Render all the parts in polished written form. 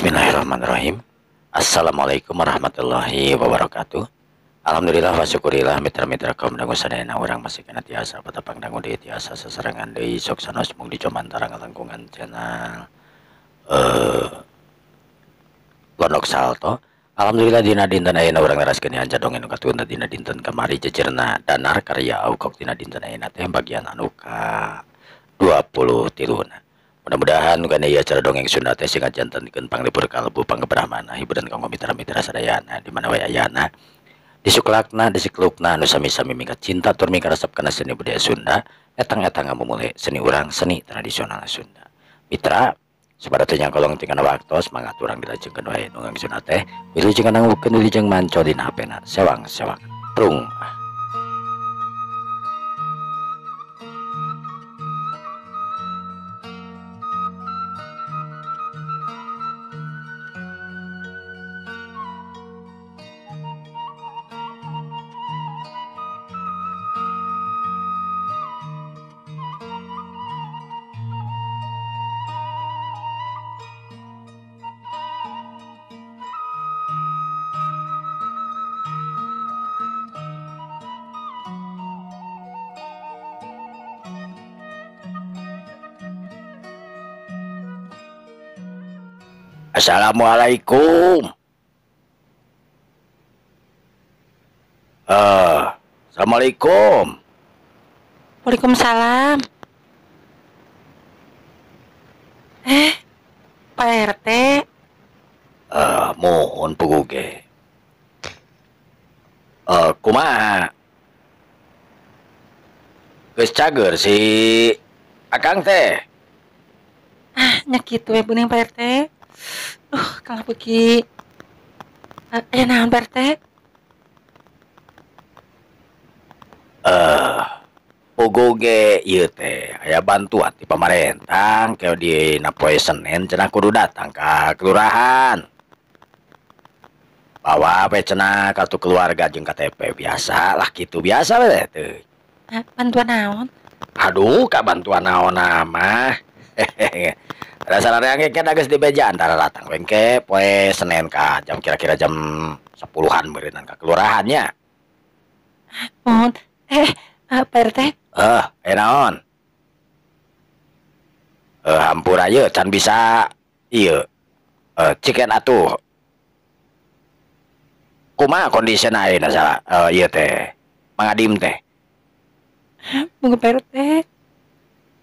Bismillahirrahmanirrahim. Assalamualaikum warahmatullahi wabarakatuh. Alhamdulillah wa syukurillah mitra-mitra kaum dangu sadayana urang masih kana tiasa patapang dangu deui tiasa sasarengan deui sok sanos mung di comantara ngalangkungan channel Londok Salto. Alhamdulillah dina dinten ayeuna urang neraskeun hanca dongeng nu katunda dina dinten kamari jejerna danar karya Aukok dina dinten ayeuna teh bagian anu ka 23. Mudah-mudahan kana ieu acara dongeng Sunda teh sing ngajantenkeun panglipur kalbu panggebrahmana hiburan kanggo mitra-mitra sadayana di mana wae ayana. Disuklakna disiklukna anu sami-sami mingkat cinta tur mingkaresep kana seni budaya Sunda etang-etang ngamumule seni urang seni tradisional Sunda. Mitra sabada teu nyangkolong tingana waktos mangga urang dilajengkeun wae dongeng Sunda teh wilujeng nanggukeun wilujeng manco dina hapena sewang-sewang prung. Assalamualaikum. Assalamualaikum. Waalaikumsalam. Pak RT. Mohon puguge. Kumaha? Geus cager si Akang teh. Ah, nya kitu we buning Pak RT. Kalau beuki aya naon Pak RT? Puguge ieu teh aya bantuan ti pamarentah ke dina poe Senin cenah kudu datang ka kelurahan. Bawa we cenah kartu keluarga jeung KTP biasa lah kitu biasa we teh. Bantuan naon? Aduh, ka bantuan naon mah. Dasar yang kita geus dibeja antara datang wengke poe Senin ka jam kira-kira jam 10-an beureunan ka kelurahannya. Mohon Pak RT. Naon? Hampura ieu can bisa ieu. Ciken atuh. Kumaha kondisina ayeuna salah ieu teh? Mang Adim teh. Mungkin Pak RT.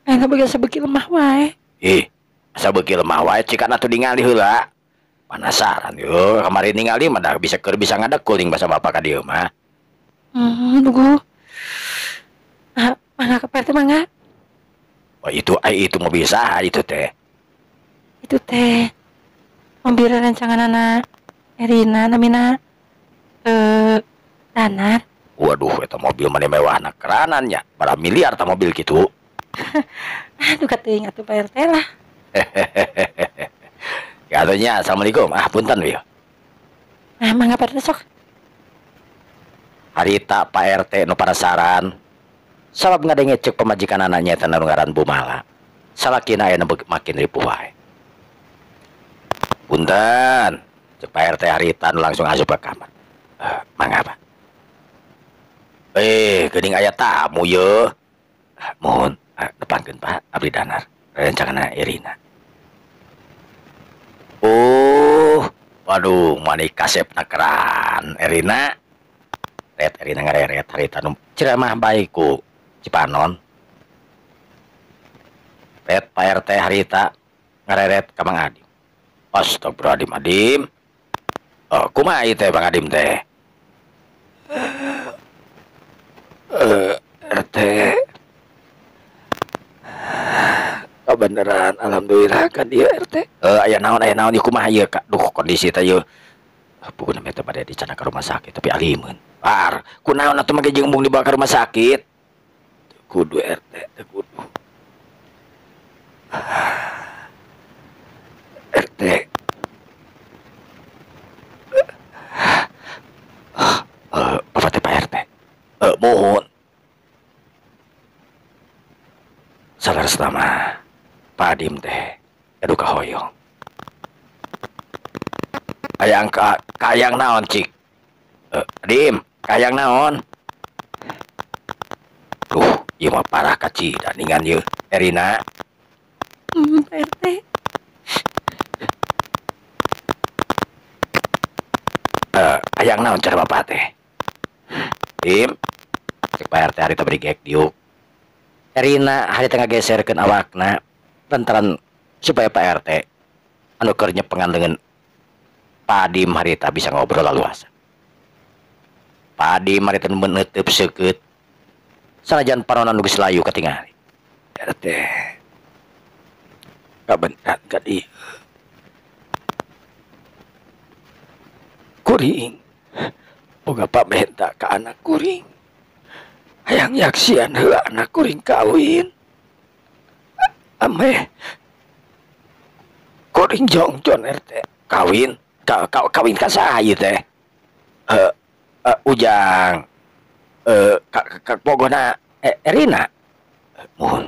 Ayeuna beuki beuki lemah wae. Ih, asa beuki lemah wae cikan atuh ningali heula. Penasaran yeuh, kamari ningali mah da bisa keur bisa ngadekul jeung basa bapak ka dieu mah. Tunggu. Mangga ka Pak RT mangga. Oh itu ai itu mobil saha itu teh? Itu teh mobil rencanganana Erina namina Danar. Waduh, eta mobil mah mewahna keranan nya, bara miliar ta mobil kitu. Aduh kateuing atuh Pak RT lah. Ya atunya assalamualaikum. Ah punten we. Ah mangga Pak RT sok. Harita Pak RT nu parasaran. Sabab ngadenge ceuk pamajikanana nyaeta nu ngaran Bu Mala. Salakina aya makin ripuh wae. Punten, ceuk Pak RT harita nu langsung asup ka kamar. Mangga Pak. Geuning aya tamu yeuh. Mohon nepangkeun Pak, abdi Danar. Rencangan Erina. Oh, waduh, mani kasepna keran Erina. Ret Erina ngareret harita nu ceramah bae ku Cipanon. Ret Pak RT harita ngareret ka Mang Adim. Astagfirullahaladzim Adim. Oh, kumaha ieu teh Bang Adim teh? RT. Kebenaran, alhamdulillah kan dia RT. Aya naon ieu kumaha ieu Kak? Duh kondisi teh ieu. Puguna mah teh bade dicana ka rumah sakit tapi alimeun. Ar, kunaon atuh mah jeung embung dibawa ka rumah sakit? Teu kudu RT, teu kudu. RT. Bapak teh Pak RT. Mohon. Salar selama Pak Adim teh gaduh kahoyong. Hayang ka kayang naon cik? Dim, kayang naon? Duh, ieu mah parah kacida ningan ieu Erina. Pak RT. Hayang naon cara bapak teh? Dim, cek Pak RT harita beri gek diuk. Erina harita ngageserkeun awakna lantaran supaya Pak RT anu keur nyepengan dengan Pak Adim harita bisa ngobrol laluasa. Pak Adim harita meuneuteub seukeut sanajan panona nu geus layu katingali. RT kabentan ka dieu. Kuring boga pamenta ka anak kuring. Hayang nyaksian heula anak kuring kawin. Ameh kuring jongjon RT kawin kawin ka saha ieu teh? Ujang ka pogona Erina. Muhun.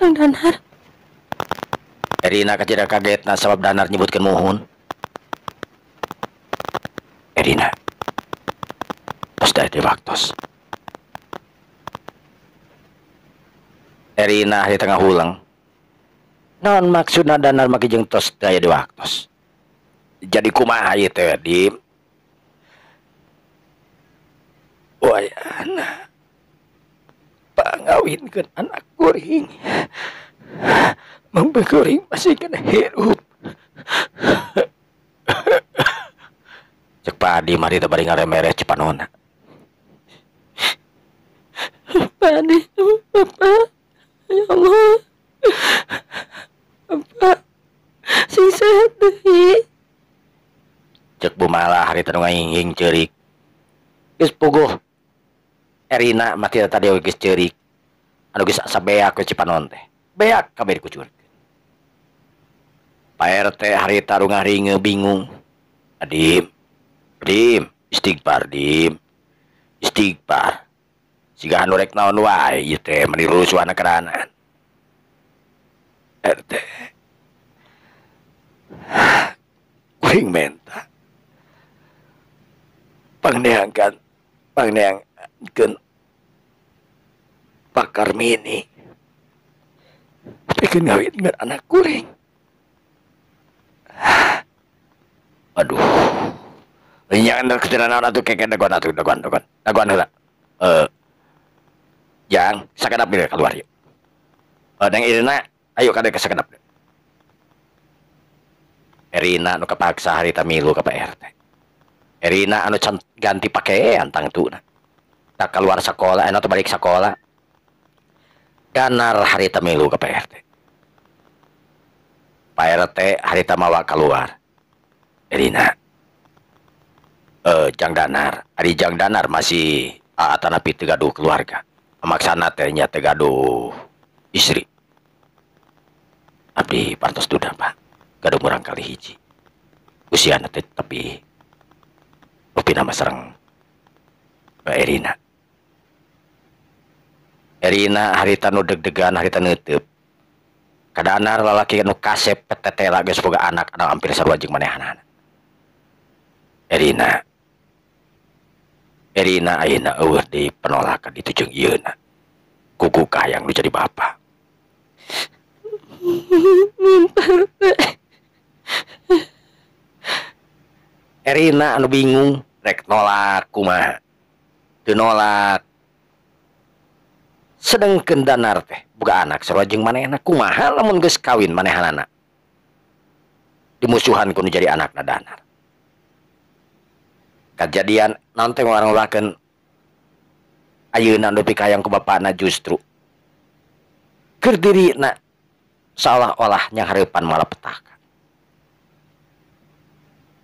Kang Danar. Erina kacida kagetna sabab Danar nyebutkeun muhun. Erina tos dae teh waktos. Erina di tengah hulang. Naon maksudna Danar make jeung tos daya di waktos? Jadi kumaha ieu teh Dim? Wayana pangawinkeun anak kuring. Mangbe kuring masih kena hirup. Cek Pak Adi mari teh bari ngaremereh cipanona. Pak Adi, Bapak, ya Allah. Bapak, sing sehat deui. Cek Bu Mala harita nu ngahinghing ceurik. Geus puguh. Erina mah teu tadi geus ceurik. Anu geus asa beak we cipanon teh. Beak kabeh dikucurkeun. Pak RT harita rungah-ringe bingung. Adim, Dim, istighfar Dim. Istighfar. Siga anu rek naon wae ieu teh meni rusuhna keranan. RT. Kuring menta. Pangneangkeun Pak Karmini. Pikeun ngawinkeun anak kuring. Aduh. Nya keterangan naon atuh keke dagoan atuh dagoan dagoan. Dagoan heula. Jang, sakedap deui keluar yuk. Neng Irina, ayo kade ke sakedap. Erina anu kapaksa harita milu ka Pak RT. Erina anu can ganti pakaian tangtuna. Tak keluar sekolah, anu balik sekolah. Danar harita milu ka Pak RT. Pak RT harita mawa keluar. Erina Jang Danar, ari Jang Danar masih atanapi teu gaduh keluarga. Maksana teh nya teu gaduh istri. Abdi pantos duda Pak. Gaduh murang kali hiji. Usiana teh tapi rupina mah sareng Erina. Erina harita nu deg-degan harita neuteub. Ka Danar lalaki nu kasep petetela geus boga anak anu hampir sarua jeung manehanana. Erina Erina ayeuna eueuh di penolakan ditu jeung ieuna. Kuku kahayang nu jadi bapa. Erina anu bingung rek nolak kumaha. Teu nolak. Sedengkeun Danar teh boga anak sarua jeung manehna kumaha lamun geus kawin manehanana. Dimusuhan ku nu jadi anakna Danar. Kajadian naon teh ngurang-ngurangkeun ayeuna nu pikayang ku bapana justru keur dirina seolah-olah nyanghareupan malapetaka.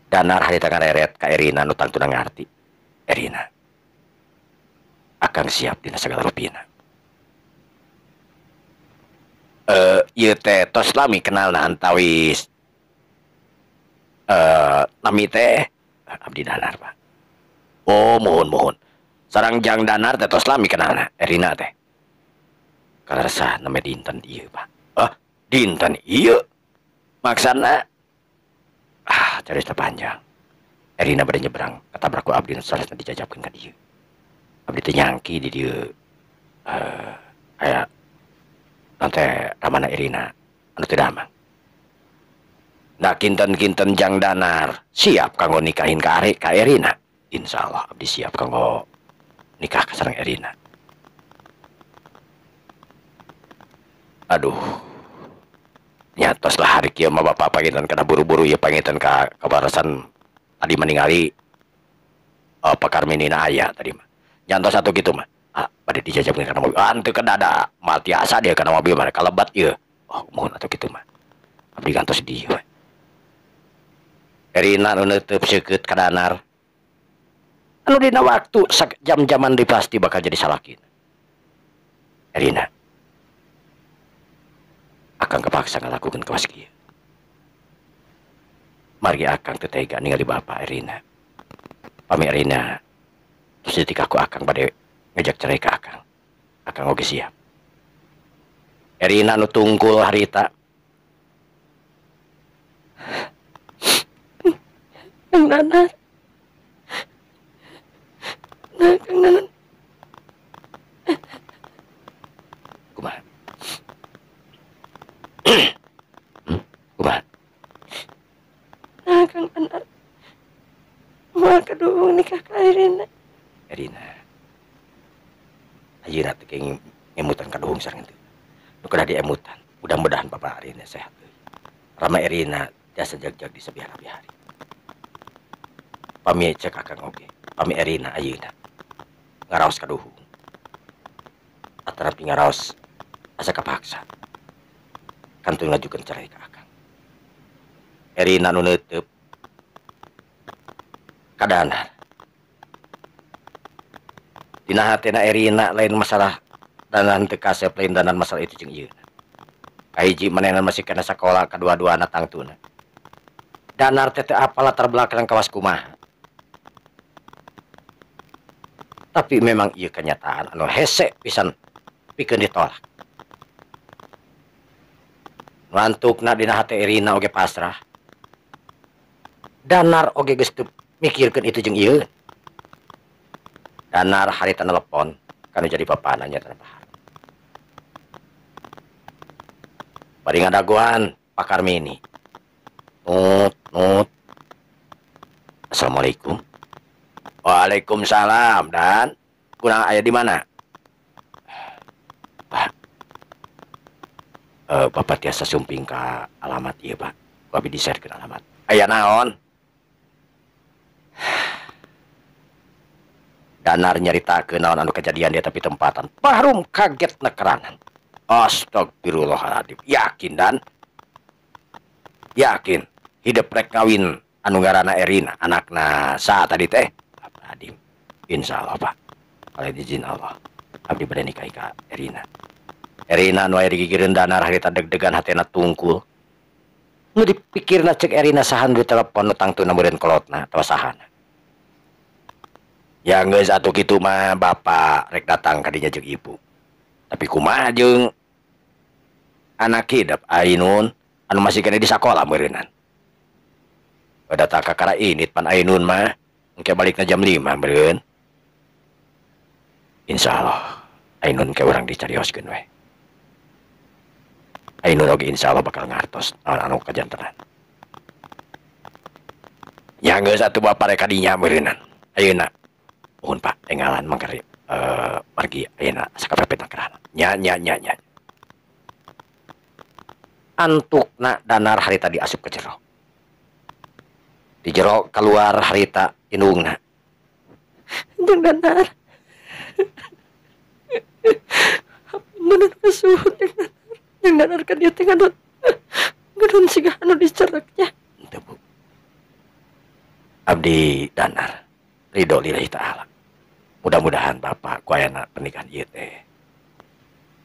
Danar harita ngareret ka Erina nu tangtuna ngarti. Erina, akang siap dina sagala rupina. Ieu teh tos lami kenalna antawis nami teh abdi Danar Pak. Oh mohon mohon. Sarang Jang Danar teh tos lami kenalna Erina teh. Karesah name dinten ieu Pak. Ah, dinten ieu. Maksana Ah, carita panjang. Erina bade nyebrang katabrak ku abdi nu sanesna dijajabkeun ka dieu. Abdi teh nyangki di dieu aya naon teh ramana Erina anu teu damang. Da kinten-kinten Jang Danar siap kanggo nikahin ka Ari ka Erina. Insyaallah abdi siap kanggo nikah ka sareng Erina. Aduh. Nyatos lah hari kieu mah bapak panginten kana buru-buru ieu panginten ka kabarasan tadi meningali Pak Karminina aya tadi mah. Nyantos atuh kitu mah. Ah, bade dijajabkeun kana mobil. Ah, henteu kedada mal tiasa dia kana mobil mah kalebat ieu. Oh, mohon atuh kitu mah. Abdi gantos di dieu we. Erina nu neuteub seukeut ka Danar. Anu dina waktu jam-jaman deui pasti bakal jadi salakina. Erina. Akang kepaksa ngalakukeun kawas kieu. Margi akang teu tega ningali bapak Erina. Pami Erina terus ditikah ku akang bade ngajak cerai ka akang. Akang oge siap. Erina nu tungkul harita. Kang Danar. Nah, Kang Danar. Kumaha? Kumaha? Nah, Kang Danar. Moal kaduhung nikah ka Erina. Erina. Ayeuna teh kenging ngemutan kaduhung sareng teu. Nu kedah diemutan. Mudah-mudahan Bapak Erina sehat deui. Rama Erina tiasa jag-jag di sabiara-biari. Pami cek akang oge. Pami Erina ayeuna ngaraos kaduhung. Atanapi ngaraos asa kapaksa. Kantun ngajukeun cerai ka akang. Erina nu neuteub ka Danar. Dina hatena Erina lain masalah danan teu kasep lain danan masalah itu jeung ieu. Kahiji manehna masih kana sakola kadua-duana tangtuna. Danar teh teu apal latar belakang kawas kumaha. Tapi memang ieu kenyataan anu hese pisan pikeun ditolak. Ngantukna dina hate Erina oge pasrah. Danar oge geus teu mikirkeun itu jeung ieu. Danar harita telepon kanu jadi bapana nya tanpa harap. Bari ngadagoan Pak Karmini. Nut nut. Assalamualaikum. Waalaikumsalam. Dan kurang aya di mana? Pak. Bapak tiasa sumping ka alamat ieu, Pak. Ku abi di-share-keun alamat. Aya naon? Danar nyaritakeun naon anu kejadian dia tapi tempatan. Bahrum kaget nekeranan. Astagfirullahaladzim. Yakin dan? Yakin hidup rek ngawin anu ngaranna Erina anakna saat tadi teh. Bapak Adim. Insyaallah Pak. Kalau izin Allah abdi bade nikahi ka Erina. Erina nu aya digigireun Danar harita deg-degan hatena tungkul. Nu dipikirna cek Erina sahan di telepon nu tangtuna meureun kolotna atawa sahana. Ya geus atuh kitu mah bapak rek datang ka dinya jeung ibu. Tapi kumaha jeung anak hidep Ainun anu masih kena di sakola meureunan. Datang ka kara init pan Ainun mah engke balikna jam 5 meureun. Insyaallah Ainun ke urang dicarioskeun we. Ainun oge insyaallah bakal ngartos naon anu kajantenan. Ya geus atuh bapak rek ka dinya meureunan. Ayeuna mohon Pak enggalan mangkari margi ayeuna sakapepet nakerana. Nya nya nya nya. Antukna Danar harita diasup ke jero. Di jero keluar harita indungna. Jang Danar. Hapunten kasuhun Jang Danar. Jang Danar kan ieu teh ngadon siga anu dicereknya. Henteu Bu. Abdi Danar ridho lillahi ta'ala. Mudah-mudahan bapak ku ayana pernikahan ieu teh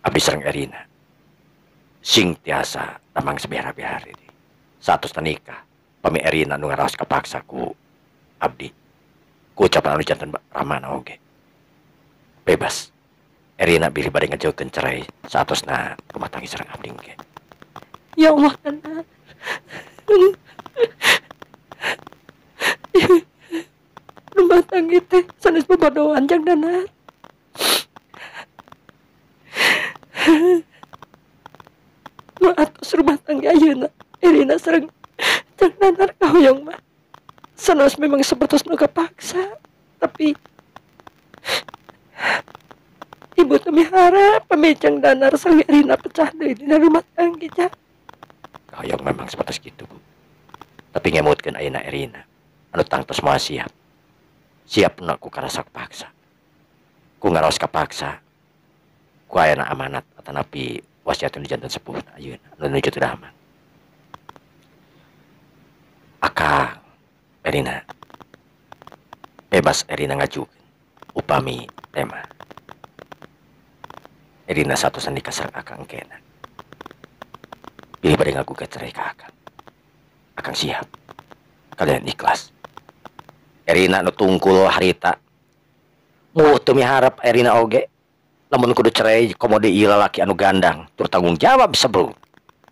abdi sareng Erina sing tiasa damang sabihara-bihari. Saatosna nikah pami Erina nu ngaraos kapaksa ku abdi ku ucapan anu janten ramana oge. Bebas Erina bilih bade ngajaukeun cerai saatosna rumah tangga sareng abdi engke. Ya Allah Danar. Rumah tangga teh sanes bobodohan Jang Danar. Nu atos rumah tangga ayeuna Erina sareng Jang Danar kahoyong mah sanes memang sapertos nu kapaksa, tapi ibu teh miharep pami Jang Danar sareng Erina pecah deui dina rumah tangga Jang. Kahoyong memang sapertos kitu, Bu. Tapi ngemutkeun ayeuna Erina anu tangtos moal siap. Siap na ku karasa paksa. Ku ngaraos kapaksa. Ku ayana amanat atanapi wasiat nu janten sepuhna ayeuna anu nuju teu damang. Akang Erina bebas Erina ngajukeun upami tema. Erina satusan nikah sareng akang kena. Bilih bade ngagugat cerai ka akang. Akang siap. Kalian ikhlas. Erina nu tungkul harita. Muh teu miharep Erina oge. Lamun kudu cerai komo deui ieu lalaki anu gandang tur tanggung jawab sebelum.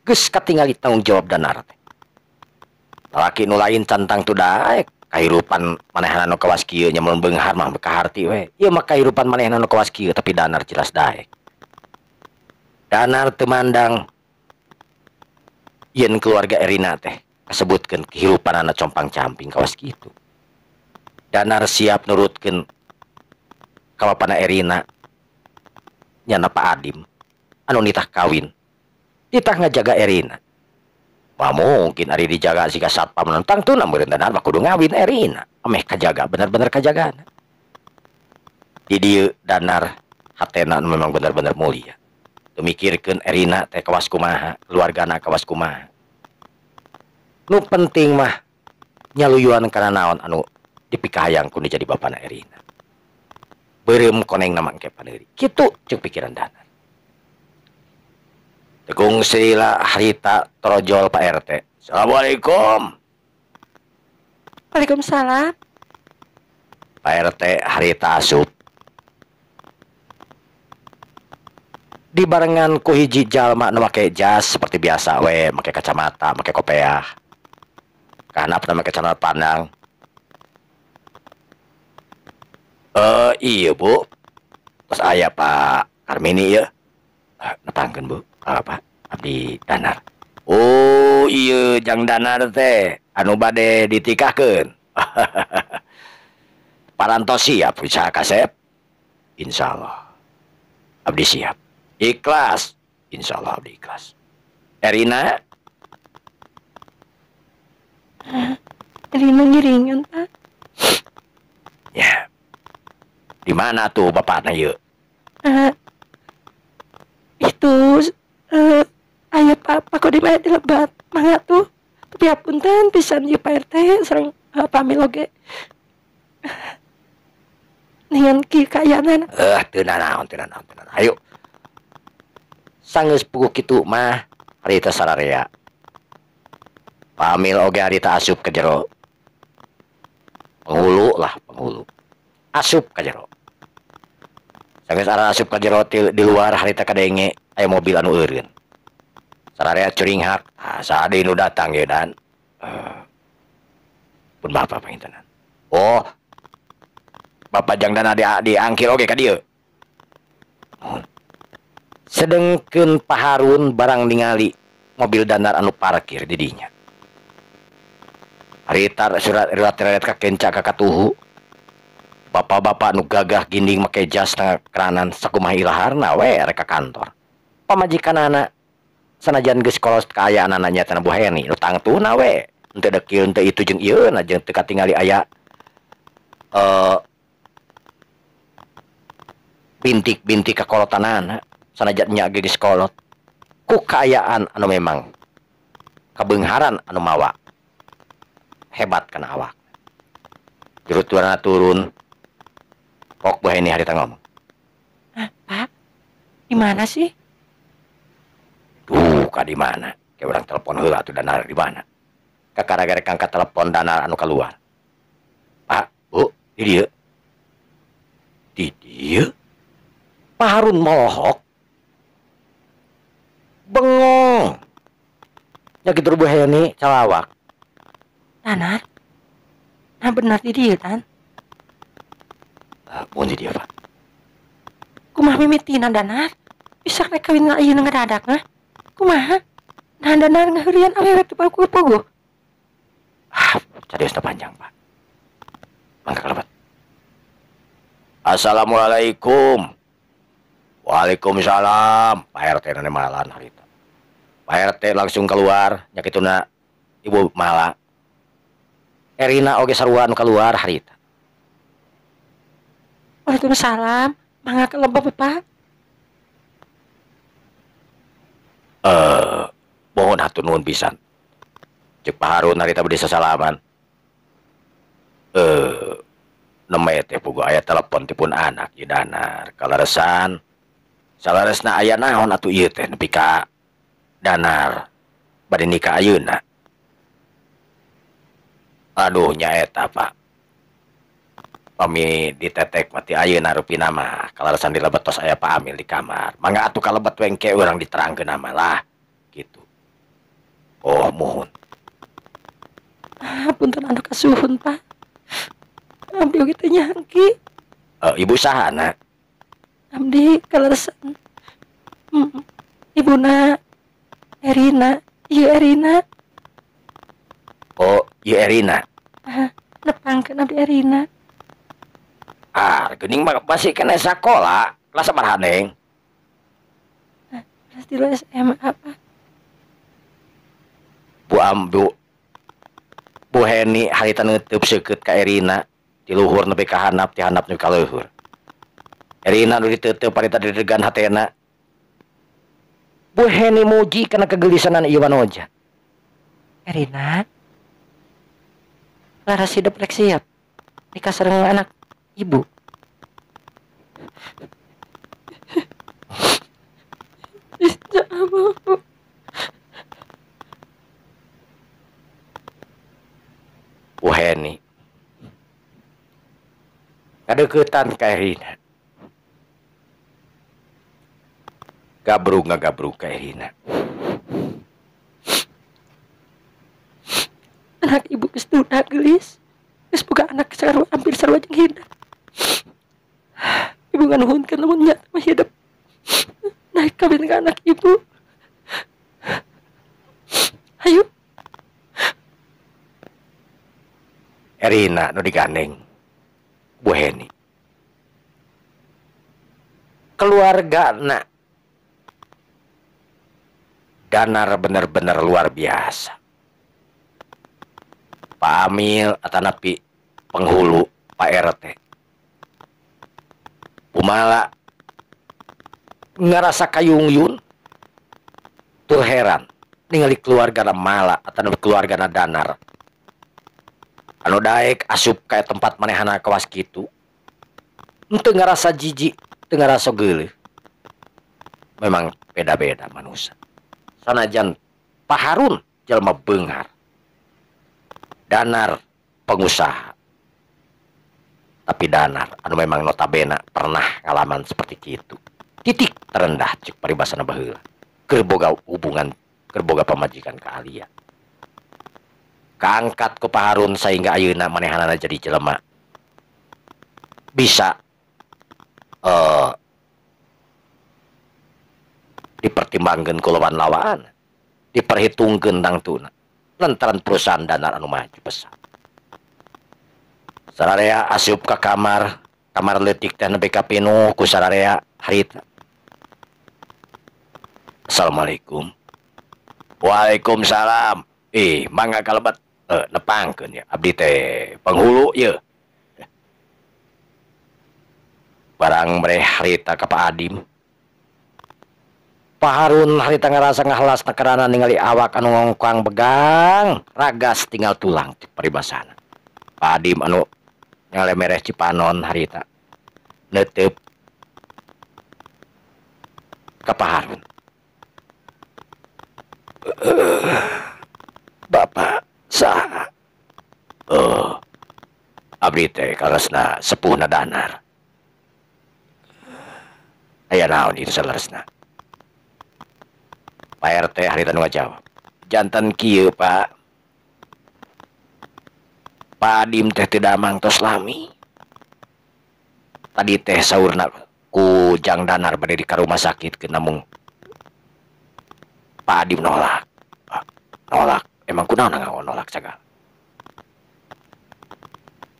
Geus katingali tanggung jawab Danar teh. Lalaki nu lain can tangtu daek kahirupan manehna nu kawas kieu nya mun beunghar mah kaharti we. Ieu mah kahirupan manehna nu kawas kieu tapi Danar jelas daek. Danar teu mandang yen keluarga Erina teh kasebutkeun kehirupanana compang-camping kawas kitu. Danar siap nurutkeun ka bapana Erina nyana Pak Adim anu nitah kawin nitah ngajaga Erina. Wah mungkin ari dijaga siga satpam nentang tuh meureun Danar mah kudu ngawin Erina ameh kajaga bener-bener kajagana. Di dieu Danar hatena anu memang bener-bener mulia. Teu mikirkeun Erina teh kawas kumaha, keluargana kawas kumaha. Nu penting mah nyaluyuan kana naon anu dipikahayang ku nu jadi bapana Erina. Beureum koneng nama engke paneuri. Kitu ceuk pikiran Danar. Tegung Srila harita torojol Pak RT. Assalamualaikum. Waalaikumsalam. Pak RT harita asup. Dibarengan ku hiji jalma nu make jas seperti biasa we, make kacamata, make kopeah. Kahanapna make celana pandang. Iya Bu. Terus aya Pak Karmini ya. Nepangkeun Bu. Apa? Abdi Danar. Oh iya Jang Danar teh anu bade ditikahkeun. Parantos siap usaha kasep. Insyaallah. Abdi siap. Ikhlas. Insyaallah abdi ikhlas. Erina? Erina ngiringan, Pak. Ya. Di mana tuh bapakna ieu? Itu aya Pak Kodim aya di lebat. Mangga tuh. Tapi apunten pisan ieu Pak RT sareng pamil oge. Ningan kieu kaayaan. Teu nanaon, teu nanaon, teu nanaon. Ayo. Sanggeus puguh kitu mah harita sararea. Pamil oge harita asup ke jero. Penghulu lah, penghulu. Asup ka jero. Sanggeus arah asup ka jero di luar harita kadenge aya mobil anu eureun. Sararea curinghak, ah saha deui nu datang ye dan. Pun bapak pangintenan. Oh. Bapak Jang Dana diangkir oge ka dieu. Sedengkeun Pak Harun barang ningali mobil Danar anu parkir di dinya. Harita surat riwayat ka kenca ka katuhu. Bapak-bapak nu gagah ginding make jas na keranan sakumaha ilaharna we rek ka kantor. Pamajikanana sanajan geus kolos kaayaanana nya teh Bu Heni nu tangtuna we. Henteu dekil henteu itu jeung ieu na jeung teu katingali aya bintik-bintik kakolotanana sanajan nya ge geus kolot. Ku kaayaan anu memang kabeungharan anu mawa hebat kana awak. Juruturana turun. Pok Bu Heni harita ngomong. Pak, di mana sih? Duh, ka di mana? Kayak orang telepon heula atuh Danar di mana? Kakara-gara kangkat telepon Danar anu keluar. Pak, Bu, di dieu. Di dieu? Pak Harun molohok. Bengong. Nya kitu Bu Heni calawak. Danar? Nah benar di dieu kan? Mun di dieu Pak. Kumaha mimitina Danar? Bisa rek kawin ayeuna ngadadak nah? Kumaha? Nah Danar ngaheureuyan awewe teu puguh. Ah, cariosna panjang Pak. Mangga kalebet. Assalamualaikum. Waalaikumsalam. Pak RT nane malan harita. Pak RT langsung keluar nya kituna Ibu Mala. Erina oge sarua anu keluar harita. Waalaikumsalam. Mangga kalebet Bapak. Mohon hatur nuhun pisan. Cek Pak Harun harita bade sasalaman. Neme teh puguh aya telepon ti pun anak ieu Danar. Kaleresan salaresna aya naon atuh ieu teh nepi ka Danar bade nikah ayeuna. Aduh nya eta Pak. Pami ditetek mati ayeuna rupina mah kaleresan dilebet tos aya Pak Amil di kamar. Mangga atuh kalebet we engke urang diterangkeun mah lah gitu. Oh mohon. Ah, punten anu kasuhun Pak. Abdi oge teu nyangki. Ibu saha na? Abdi kaleresan. Ibuna Erina, ieu Erina. Oh, ieu Erina. Ah, nepangkeun abdi Erina. Ah, geuning mah masih kena sakola, kelas sabaraha Neng? Kelas 3 SMA Pak. Bu Ambu Bu Heni harita neuteub seukeut ka Erina ti luhur nepi ka handap, ti handap nepi ka luhur. Erina nu diteuteup harita didegan hatena. Bu Heni muji kana kegelisanan ieu wanoja. Erina laras hidup rek siap nikah sareng anak ibu. Ya Allah. Bu Heni ngadeukeutan ka Erina. Gabrug ngagabrug ka Erina. Anak ibu geus duda geulis. Geus boga anak sarua hampir sarua jeung Hida. Ibu nganuhunkeun lamun nya mah hidup. Naik kawin ka anak ibu. Hayu. Erina nu digandeng Bu Heni. Keluargana Danar bener-bener luar biasa. Pak Amil atanapi penghulu Pak RT. Pumala ngerasa kayungyun tur heran ningali keluargana Mala atanapi keluargana Danar. Anu daek asup ka tempat manehana kawas kitu. Henteu ngarasa jijik, teu ngarasa geuleuh. Memang beda-beda manusia. Sanajan Pak Harun jelema beunghar. Danar pengusaha. Tapi Danar anu memang notabene pernah ngalaman seperti kitu. Titik terendah cek paribasana baheula. Keur boga hubungan, keur boga pamajikan ka Alia. Kaangkat ku Pak Harun sehingga ayeuna manehanana jadi jelema bisa dipertimbangkeun ku lawan-lawan, diperhitungkeun tangtuna lantaran perusahaan Danar anu maju pesat. Sararea asup ka kamar, kamar leutik teh nepi ka pinuh ku sararea harita. Assalamualaikum. Waalaikumsalam. Mangga kalebet. Nepangkeun ya abdi teh penghulu ieu. Barang mereh harita ka Pak Adim. Pak Harun harita ngarasa ngahelas nekerana ningali awak anu ngongkang begang, ragas tinggal tulang paribasana. Pak Adim anu ngalemereh Cipanon harita neuteup ka Pak Harun. Bapak saha? Abdi teh kaleresna sepuhna Danar. Aya naon ieu saleresna? Pak RT harita nu ngajawab. Janten kieu Pak. Pak Adim teh teu damang tos lami. Tadi teh saurna ku Jang Danar bade di ka rumah sakit ke namung Pak Adim nolak. Nolak. Emang kunaon nolak sagala.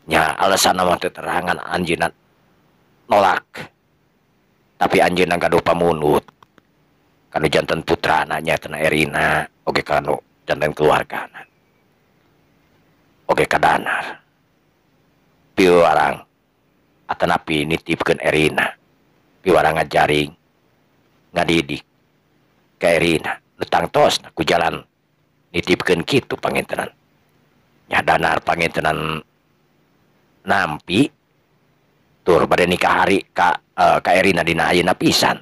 Nya alasan mah teu terangan anjeunna nolak. Tapi anjeunna gaduh pamunut. Kanu janten putrana nya teh Erina, oge kanu janten keluargana. Oge ka Danar. Piwarang atanapi nitipkeun Erina. Piwarang ngajaring ngadidik ka Erina. Nu tangtosna ku jalan nitipkeun kitu pangintenan. Nya Danar pangintenan nampi tur bade nikah hari ka Erina dina ayeuna pisan.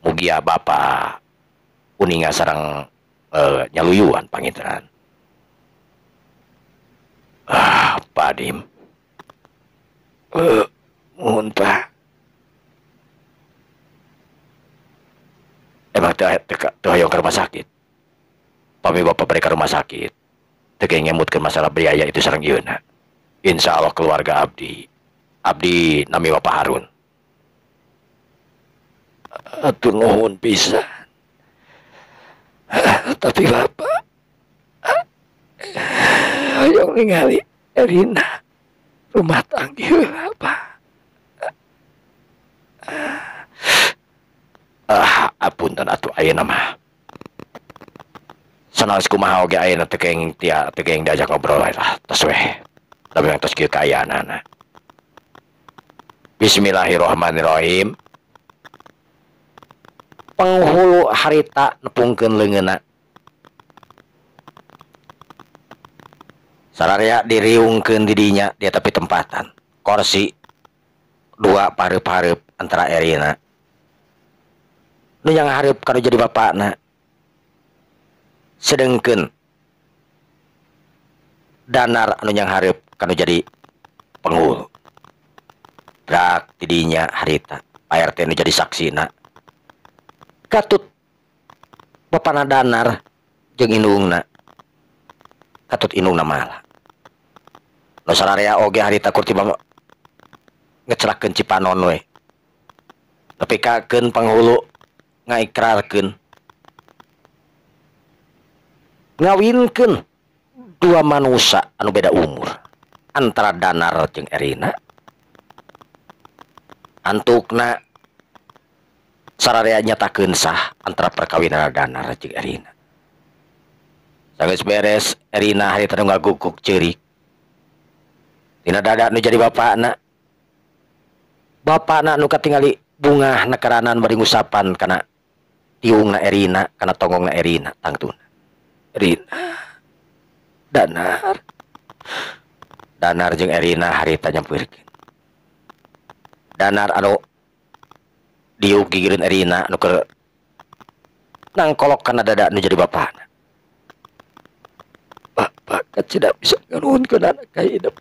Mugia bapa uninga sareng nyaluyuan pangintenan. Ah, Pak Dim. Muhun Pak. Emang teu hoyong ke rumah sakit. Pami bapak bade ka rumah sakit. Teu ngemutkeun masalah biaya itu sareng ieuna. Insya Allah keluarga abdi. Abdi nami Bapak Harun. Atur nuhun pisan. Tapi bapak hoyong ningali Erina rumah tangga heula Pak. Ah, apunten atuh ayeuna mah. Sanaos kumaha oge ayeuna teu kenging tia teu kenging diajak ngobrol lah tos weh. Tapi yang tos kieu kaayaanana. Bismillahirrahmanirrahim. Penghulu harita nepungkeun leungeunna. Sararea diriungkeun di dinya dia tapi tempatan. Kursi dua pareup-pareup antara Erina. Nu yang hareup kanu jadi bapakna. Sedengkeun Danar anu yang hareup kanu jadi penghulu. Rak tidinya harita Pak RT nu jadi saksina. Katut bapana Danar jeung indungna. Katut indungna malah. Nu sararea oge harita kur tiba ngecelakeun cipanon we. Nepi kakeun penghulu ngaikrarkeun. Ngawinkeun dua manusia anu beda umur antara Danar jeung Erina. Antukna sararea nyatakeun sah antara perkawinan Danar jeung Erina. Sanggeus beres Erina harita nu ngaguguk ceurik. Dina dada nu jadi bapakna. Bapakna nu katingali bungah nekeranan bari ngusapan kana tiungna Erina, kana tonggongna Erina tangtuna. Erina Danar. Danar jeung Erina harita nyampeurkeun. Danar anu diuk gigireun Erina anu keur nangkolok kana dada nu jadi bapakna. Bapak kan tidak bisa nganuhunkeun anak ka hidup.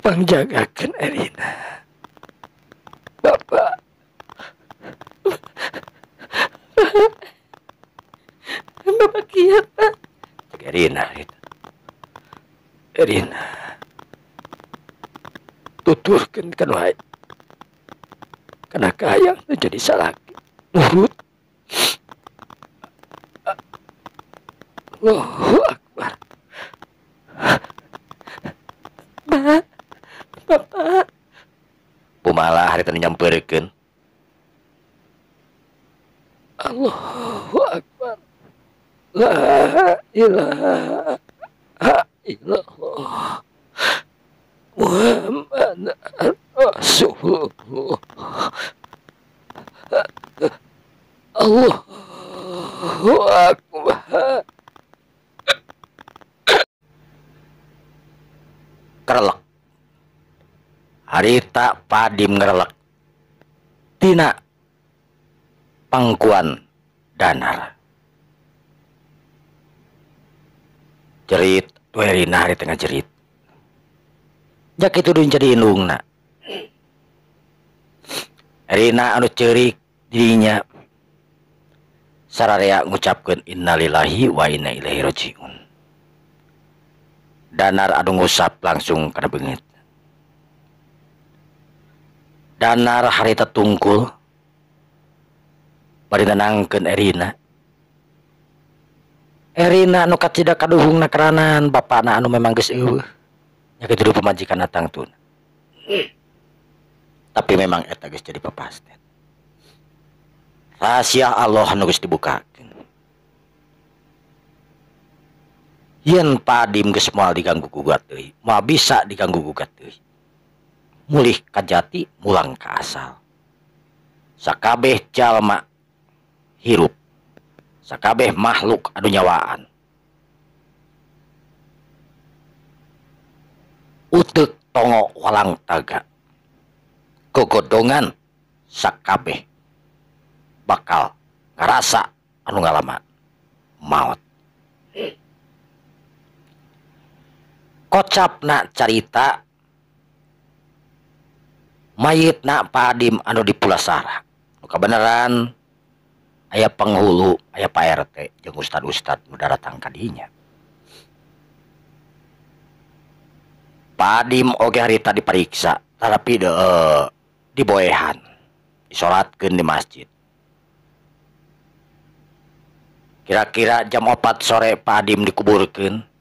Pangjagakeun Erina. Bapak. Bapak kiat, Pak. Erina gitu. Erina. Tuturkeun kan wae. Kana kahayang nu jadi salaki. Nurut. Allahu Akbar. Pak, Bapak. Pumala harita nu nyampeurkeun. Allahu Akbar. La ilaha illallah Muhammad Rasulullah. Allahu Akbar. Kerelek. Harita Padim ngerelek tina pangkuan Danar. Jerit Erina hari tengah jerit. Jak itu dun jadi indungna. Erina anu ceurik dirinya sararea ngucapkeun innalillahi wa inna ilaihi rajiun. Danar anu ngusap langsung kana beungeut. Danar harita tungkul bari nenangkeun Erina. Erina anu kacida kaduhungna keranan bapana anu memang geus eueuh. Nya kitu pamajikanna tangtuna. Tapi memang eta geus jadi papasten. Rahasia Allah anu geus dibukakeun. Yen Padim geus moal diganggu gugat deui, moal bisa diganggu gugat deui. Mulih ka jati, mulang ka asal. Sakabeh jalma hirup, sakabeh makhluk anu nyawaan. Uteuk tongo walang taga, gogodongan sakabeh bakal ngarasa anu ngalaman maot. Kocapna carita mayitna Padim anu di Pulasara. Nu kabeneran aya penghulu, aya Pak RT jeung ustad-ustad nu daratang ka dinya. Padim oge harita diperiksa, tetapi diboehan, disolatkeun di masjid. Kira-kira jam 4 sore Padim dikuburkeun.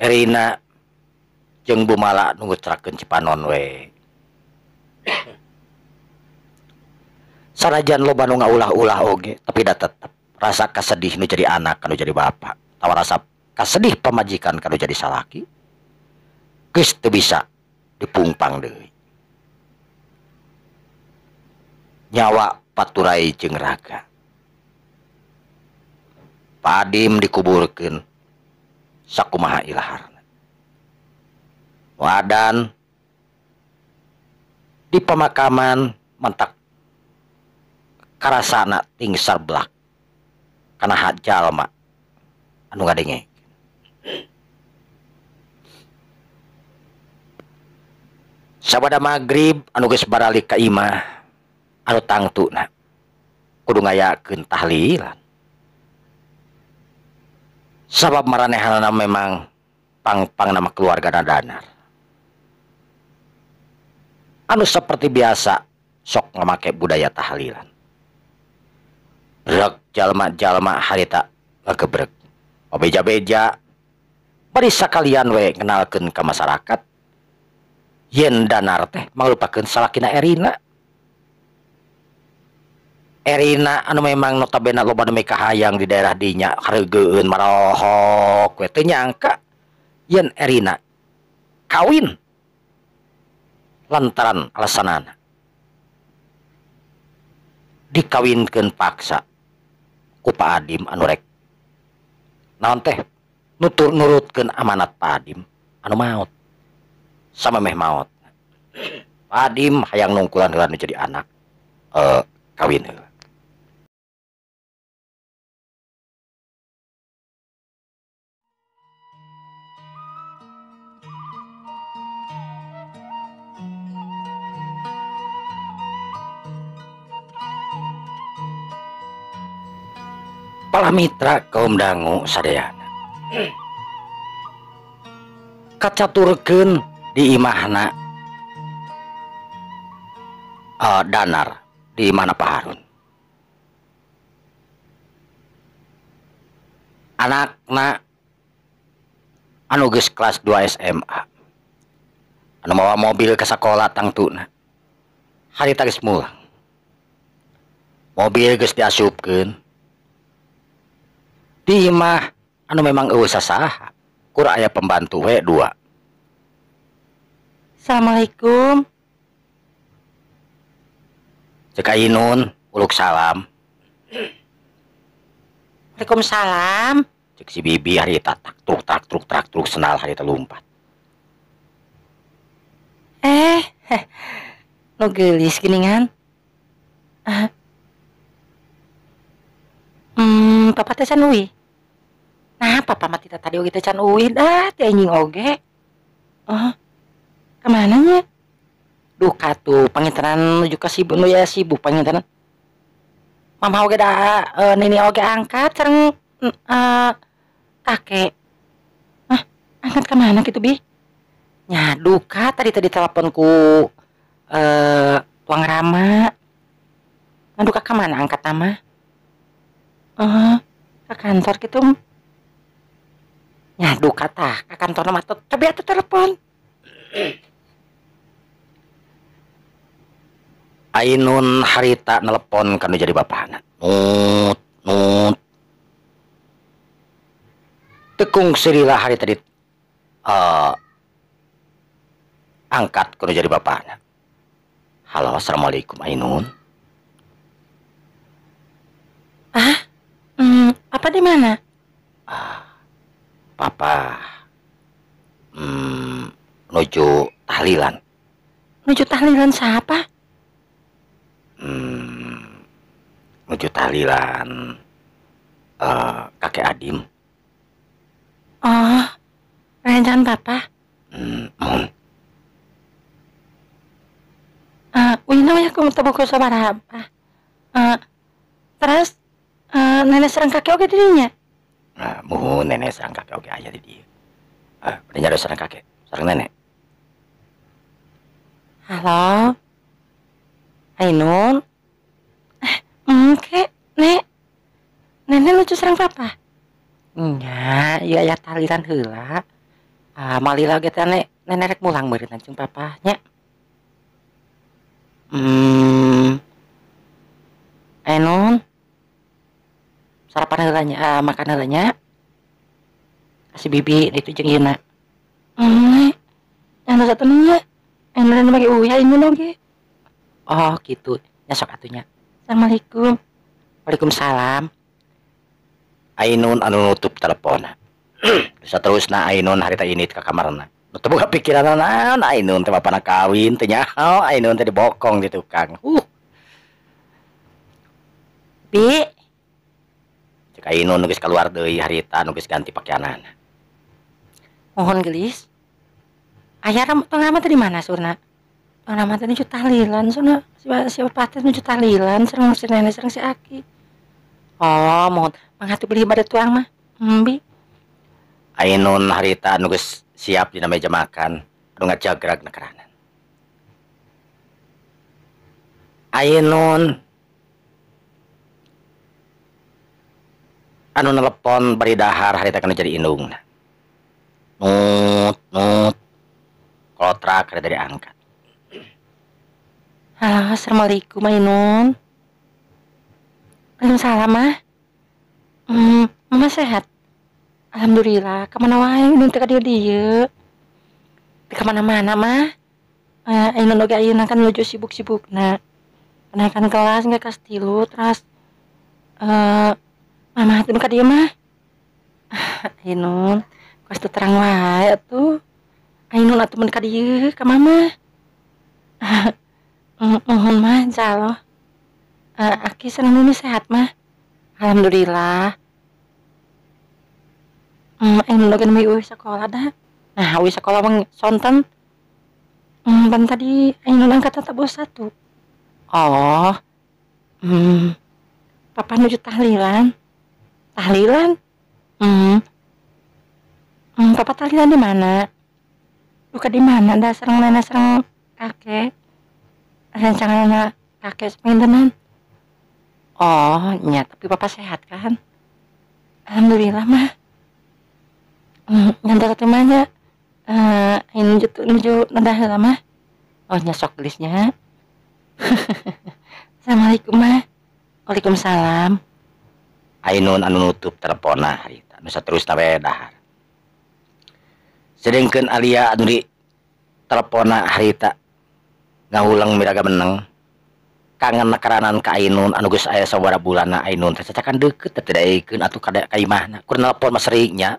Erina jeung Bumala nu ngucrakeun Cipanon we. Sanajan loba nu ngaulah-ulah oge, tapi da tetep rasa kasedih nu jadi anak kanu jadi bapak, tawa rasa kasedih pamajikan kanu jadi salaki, geus teu bisa dipungpang deui. Nyawa paturai jeung raga. Padim dikuburkeun sakumaha ilaharna. Wadan di pemakaman mentak karasana tingsar belak kana hak jalma anu ngadenge. Sabada magrib anu geus baralik ka imah anu tangtuna kudu ngayakeun tahlilan. Sabab maranehanana memang pang-pang nama keluarga Danar. Anu seperti biasa sok ngamake budaya tahlilan. Rek jalma-jalma harita ngagebreg. Beja-beja bari sakalian we ngenalkeun ka masyarakat yen Danar teh mangrupakeun salakina Erina. Erina anu memang notabene loba nu mikahayang di daerah dinya hareugeun marohok we teu nyangka yen Erina kawin lantaran alasanana dikawinkeun paksa ku Pak Adim anu rek naon teh nutur nurutkeun amanat Pak Adim anu maot sama meh maot. Pak Adim hayang nungkulan heula nu jadi anak kawin heula. Para mitra kaum dangu sadayana kacaturkeun di imahna Danar di imahna Pak Harun. Anakna anu geus kelas 2 SMA anu mawa mobil ke sakola tangtuna harita geus mulang, mobil geus diasupkeun di imah anu memang eueuh sasaha, kur aya pembantu we 2. Assalamualaikum. Cek Ainun uluk salam. Waalaikumsalam. Cek si Bibi harita tak truk tak truk tak truk senal harita lumpat. Nu geulis geuningan. Papa teh can uih. Nah, papa mah tita tadi oge teh can uih dah, teh anjing oge. Oh, kemana nya? Duh katuh, pangintenan nuju ka sibuk, nu ya sibuk pangintenan. Mama oge dah, nini oge angkat sareng Kakek. Hah, angkat ka mana kitu bi? Nya duka tadi tadi telepon ku tuang Rama. Nah, duka ka mana angkat nama? Ke kantor kitu. Nya duka tah ka kantor mah cobi atuh telepon. Ainun harita nelepon kanu jadi bapana. Nut nut. Tekung sirila hari tadi angkat kanu jadi bapana. Halo, assalamualaikum Ainun. Ah, apa di mana? Papa menuju tahlilan. Menuju tahlilan siapa? Menuju tahlilan kakek Adim. Oh, rencana papa? Wina ya aku tebuk sabaraha. Terus nenek serang kakek oge dirinya? Muhun nenek serang kakek oge aya di dieu. Bade nyari serang kakek, sareng nenek. Halo. Ainun. Kek, nek. Nenek lucu serang papa. Nya, ieu aya tahlilan heula. Malila ge teh nek nenek rek mulang meureun jeung papa nya. Ainun. Sarapan heula nya, makan heula nya. Kasih bibi ditu jeung Ina. Nek. Yang satu nya. Ainun bagi uya Ainun oge. Oh, gitu. Nya sok atuh nya. Assalamualaikum. Waalaikumsalam. Ainun anu nutup telepon. Saterusna Ainun harita ini ka kamarna. Nu teu boga pikiran naon Ainun teh bapana kawin teh nyaho Ainun teh dibokong di tukang. Bi. Cek Ainun nu geus kaluar deui harita nu geus ganti pakeanana. Mohon gelis. Aya tong Rama teh di mana surna? Tong Rama teh nuju tahlilan surna. Si bapak teh nuju tahlilan sareng si nenek sareng si Aki. Oh, mohon mangga beli bade tuang mah. Bi. Ainun harita nu geus siap dina meja makan, anu ngajagrag na keranan. Ainun anu nelepon bari dahar harita kana jadi indungna. Nut nut kolotrak harita diangkat. Halo, assalamualaikum Ainun. Waalaikumsalam mah. Mama sehat. Alhamdulillah. Kemana wae Ainun teh ka dieu-dieu? Teu ka mana-mana mah. Ainun oge ayeuna kan nuju sibuk-sibukna. Kenaikan kelas nggak kelas 3 terus mama teh nu ka dieu mah. Ainun, kos teu terang wae atuh. Ainun atuh mun ka dieu ka mama. Mohon mah insyaallah. Aki sareng Nuni sehat mah. Alhamdulillah. Ainun oge nembe eueuh sekolah dah. Nah, eueuh sekolah mah sonten. Pan tadi Ainun angkatan tabuh 1. Oh. Papa nuju tahlilan. Tahlilan? Papa tahlilan di mana? Duka di mana dah sareng nenek sareng kakek. Rencangan kakek sepintenan. Oh, nya, tapi papa sehat kan? Alhamdulillah mah. Nyantar teh mah nya. Ini nuju nada heula mah. Oh, nya sok gelisnya. Assalamualaikum mah. Waalaikumsalam. Ainun anu nutup teleponna harita. Nu saterusna we dahar. Sedengkeun Alia anu di teleponna harita ngahulang miraga meneng. Kangen nakaranan ka Ainun anu geus aya sabaraha bulanna Ainun teh cacakan deukeut teh teu daekeun atuh ka imahna. Kur nelpon mah seringnya.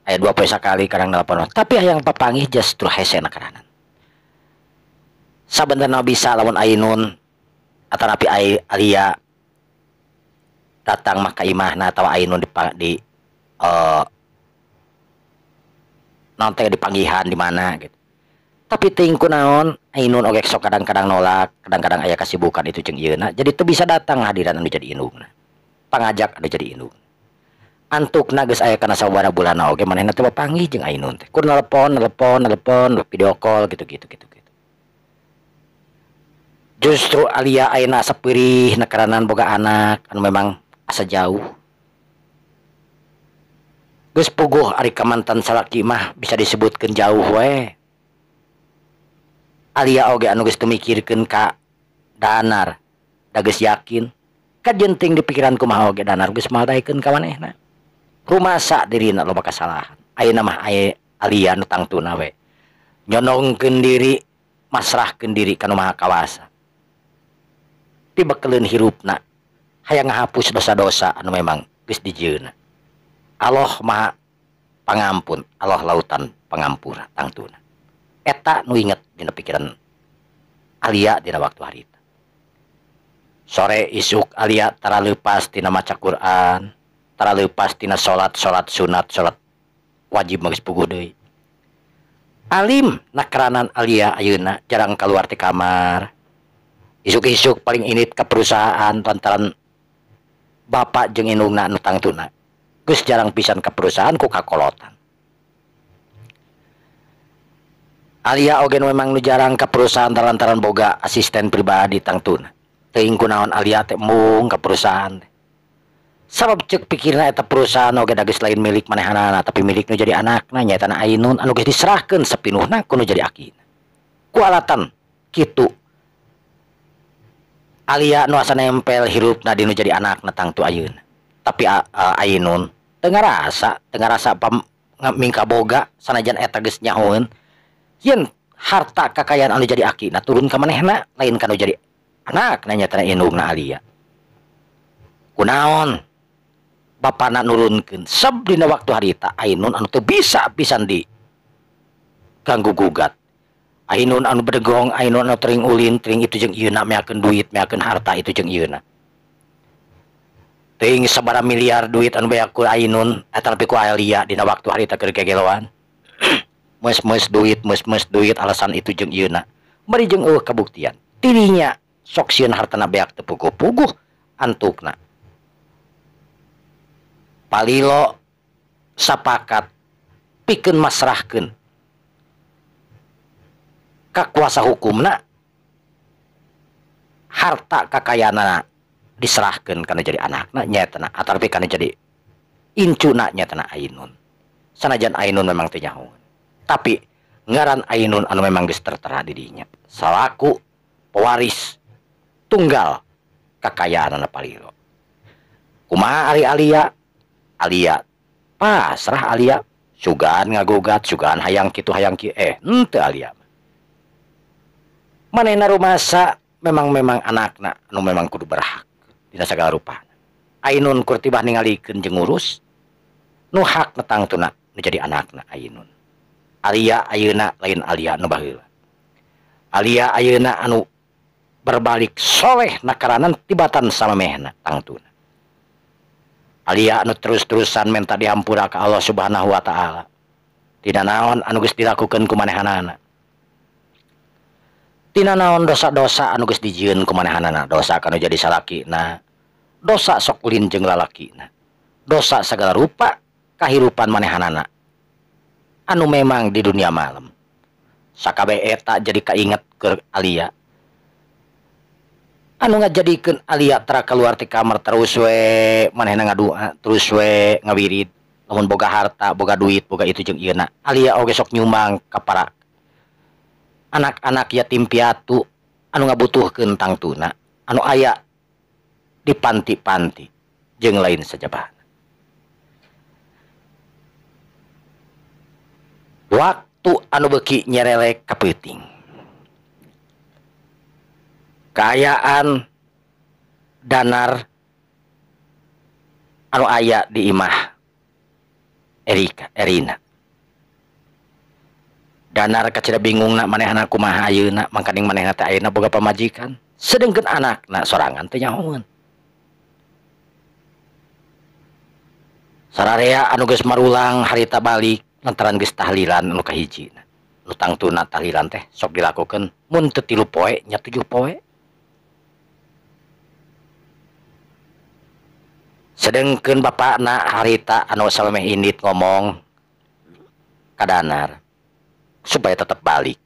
Aya 2 poe sakali kadang nelpon mah. Tapi hayang papanggih justru hese nakaranan. Sabenerna bisa lamun Ainun atanapi Alia datang mah ka imahna atawa Ainun di naon teh dipanggihan di mana gitu. Tapi teuing kunaon Ainun oge sok kadang-kadang nolak, kadang-kadang aya kasibukan itu jeung ieuna, jadi teu bisa datang hadiran anu jadi indungna. Pangajak anu jadi indung. Antukna geus aya kana sababaraha bulanna oge manehna teh papanggih jeung Ainun teh. Kur nelpon, nelpon, nelpon, video call gitu-gitu gitu-gitu. Justru Alia ayeuna asa peurih nekaranan boga anak anu memang asa jauh. Geus puguh ari ka mantan salaki mah bisa disebutkeun jauh we. Alia oge anu geus teu mikirkeun ka Danar, da geus yakin kajenting di pikiran kumaha oge Danar geus moal daekeun ka manehna. Rumasa dirina loba kasalahan. Ayeuna mah aya Alia nu tangtuna we. Nyonongkeun diri, masrahkeun diri ka nu Maha Kawasa. Tibekeleun hirupna, hayang ngahapus dosa-dosa anu memang geus dijieunna. Allah Maha Pangampun, Allah lautan pangampura tangtuna. Eta nu inget dina pikiran Alia dina waktu harita. Sore isuk Alia tara leupas tina maca Quran, tara leupas tina salat, salat sunat, salat wajib mah geus puguh deui. Alim nakaranan Alia ayeuna jarang keluar ti kamar. Isuk-isuk paling init ka perusahaan lantaran bapak jeung indungna anu tangtuna. Geus jarang pisan ka perusahaan ku kakolotan. Alia oge nu memang nu jarang ka perusahaan lantaran boga asisten pribadi tangtuna. Teuing kunaon Alia teh embung ka perusahaan teh. Sabab ceuk pikirna eta perusahaan oge da geus lain milik manehanana tapi milik nu jadi anakna nyaeta na Ainun anu geus diserahkeun sapinuhna ku nu jadi akina. Ku alatan kitu Alia nu asa nempel hirupna di nu jadi anakna tangtu ayeuna. Tapi Ainun teu ngarasa mingka boga sanajan eta geus nyahoeun yen harta kakayaan anu jadi akina turun ka manehna lain ka nu jadi anakna nyaeta indungna Alia. Kunaon bapana nurunkeun sab dina waktu harita Ainun anu teu bisa pisan di ganggu gugat. Ainun anu bedegong, Ainun anu tering ulin, tering itu jeung ieuna meakeun duit, meakeun harta itu jeung ieuna. Teuing sabaraha miliar duit anu beak ku Ainun eta nepi ku Alia dina waktu harita keur gegeloan. Meus-meus duit, meus-meus duit alasan itu jeung ieuna. Bari jeung eueuh kabuktian. Tirinya sok sieun hartana beak teu puguh-puguh antukna. Palilo sapakat pikeun masrahkeun ka kuasa hukumna harta kakayaanana diserahkeun kana jadi anakna nyaetana atawa kana jadi incuna nyaetana Ainun. Sanajan Ainun memang teu nyaho, tapi ngaran Ainun anu memang geus tertera di dinya salaku pewaris tunggal kakayaanana Palilo. Kumaha ari Alia? Alia pasrah Alia sugan ngagugat sugan hayang kitu hayang kieu henteu Alia. Manehna rumasa memang anakna anu memang kudu berhak dina sagala rupa. Ainun kur tibah ningalikeun jeung ngurus nu hakna tangtuna nu jadi anakna Ainun. Alia ayeuna lain Alia nu baheula. Alia ayeuna anu berbalik soleh nakaranan tibatan samamehna tangtuna. Alia anu terus-terusan minta dihampura ka Allah Subhanahu wa taala. Tina naon anu geus dilakukeun ku manehanana. Tina naon dosa-dosa anu geus dijieun ku manehanana, dosa kanu jadi salakina, dosa sok ulin jeung lalakina, dosa sagala rupa kahirupan manehanana anu memang di dunia malam. Sakabe eta jadi kainget keur Alia. Anu ngajadikeun Alia tara keluar ti kamar terus we manehna ngadua, terus we ngawirid. Lamun boga harta, boga duit, boga itu jeung ieuna. Alia oge sok nyumbang ka para anak-anak yatim piatu anu ngabutuhkeun tangtuna, anu aya di panti-panti jeung lain sajabana. Waktu anu beuki nyerelek ka peuting. Kaayaan Danar anu aya di imah Erika Erina. Danar kacida bingungna manehna kumaha ayeuna mangkaning manehna teh ayeuna boga pamajikan sedengkeun anakna sorangan teh nyahoeun. Sararea anu geus marulang harita balik lantaran geus tahlilan anu kahijina. Nu tangtuna tahlilan teh sok dilakukeun mun teu 3 poe nya 7 poe. Sedengkeun bapakna harita anu salameh indit ngomong ka Danar supaya tetep balik.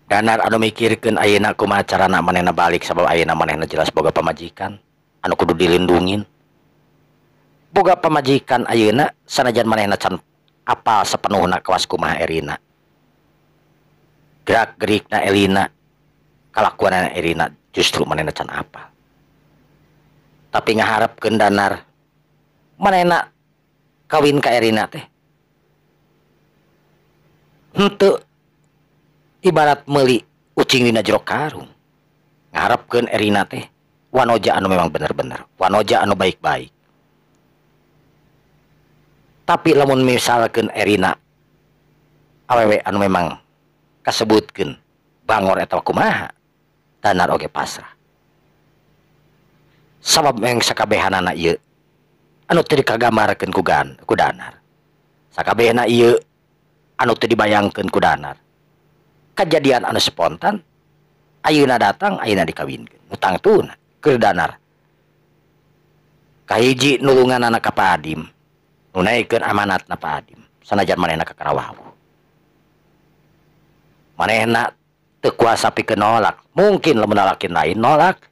Danar anu mikirkeun ayeuna kumaha carana manehna balik sabab ayeuna manehna jelas boga pamajikan anu kudu dilindungin. Boga pamajikan ayeuna sanajan manehna can apal sapenuhna kawas kumaha Erina. Gerak-gerikna Erina, kalakuanna Erina justru manehna can apal. Tapi ngaharepkeun Danar manehna kawin ka Erina teh henteu ibarat meuli ucing dina jero karung. Ngaharepkeun Erina teh wanoja anu memang bener-bener, wanoja anu baik-baik. Tapi lamun misalkeun Erina awewe anu memang kasebutkeun bangor eta kumaha, Danar oge pasrah. Sabab memang sakabehanana ieu anu teu dikagambarkeun ku Danar. Sakabehna ieu anu teu dibayangkeun ku Danar. Kajadian anu spontan ayeuna datang ayeuna dikawinkeun. Nu tangtuna keur Danar. Kahiji nulunganana ka Pak Adim, nu naikeun amanatna Pak Adim sanajan manehna ka Karawau. Manehna teu kuasa pikeun nolak, mungkin lamun lalakin lain nolak.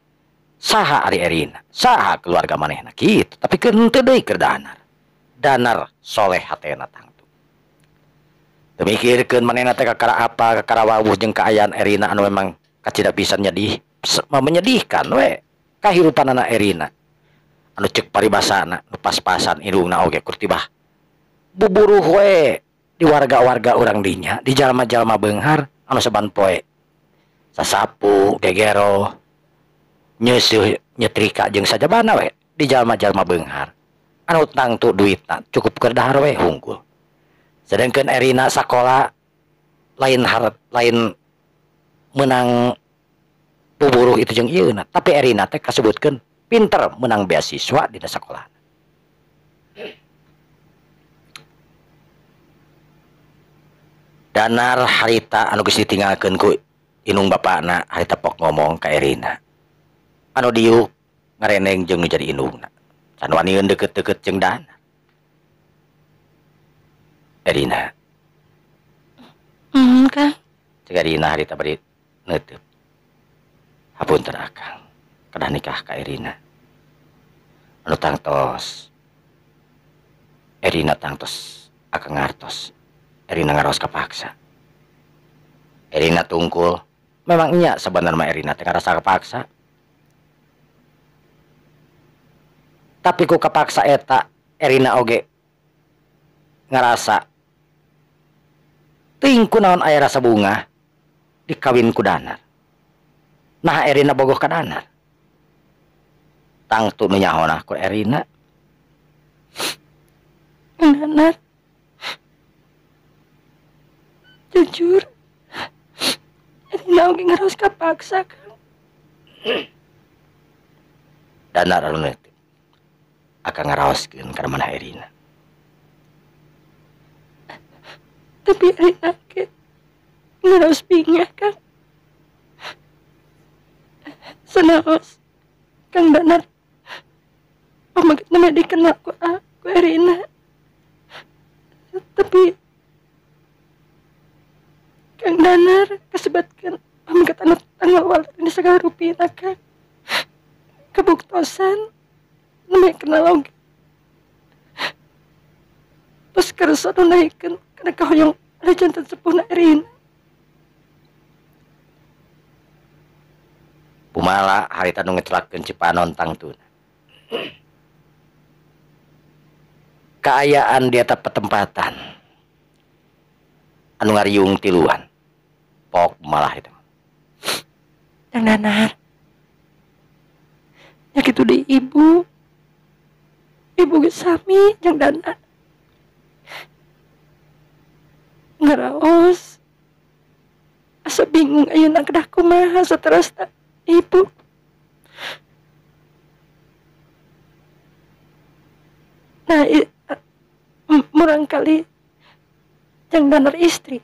Saha ari Erina, saha keluarga manehna kitu, tapi keur henteu deui keur Danar. Danar soleh hatena tangtu. Teu mikirkeun manehna teh kakara apa, kakara wawuh jeung kaayaan Erina anu memang kacida pisan nyedih, menyedihkan we kahirupanana Erina. Anu ceuk paribasana nu pas-pasan indungna oge keur tibah buburuh we di warga-warga urang dinya, di jalma-jalma beunghar anu saban poe sasapu, gegero, nyeusuh nyetrika jeung sajabana we di jalma-jalma beunghar anu tangtu duitna cukup keur dahar we hungkul. Sedangkan Erina sakola lain harap lain menang buburuh itu jeung ieuna, tapi Erina teh kasebutkeun pinter menang beasiswa dina sakola. Danar harita anu geus ditinggalkeun ku indung bapakna harita pok ngomong ka Erina. Anu diuk ngareneng jeung nu jadi indungna. Can waniun deket-deket jeung Danar. Erina. Kang. Cek Erina harita bari neuteub. Hapunten akang, kedah nikah ka Erina. Anu tangtos Erina tangtos akang ngartos. Erina ngaros kapaksa. Erina tungkul. Memang nya sebenarnya Erina teh ngarasa kapaksa. Tapi ku kapaksa eta Erina oge ngarasa teuing kunaon aya rasa bunga dikawin ku Danar. Nah Erina bogoh ka Danar. Tangtu nu nyahona ku Erina. Danar. Jujur Erina oge ngaraos kapaksa, Kang. Danar anu neuteub. Akang ngaraoskeun ka manah Erina. Tapi Erina ge ngaraos bingah, Kang. Sanaos Kang Danar pamagetna mah dikenal ku Erina. Tapi Kang Danar kasebatkeun pamaget anu tanggal waler sagala rupina, Kang. Kabuktosan nembe kenal oge. Pas kersa nu naikeun kana kahoyong ada jantan sepuhna Erina. Pumala harita nu ngecelakeun Cipanon tangtuna. Kaayaan di eta petempatan anu ngariung tiluan. Pok malah itu. Kang Danar. Ya kitu deui ibu. Ibu geus sami jeung Danar. Ngaraos. Asa bingung ayeuna kedah kumaha saterusna ibu. Nah, murang kali jeung Danar istri.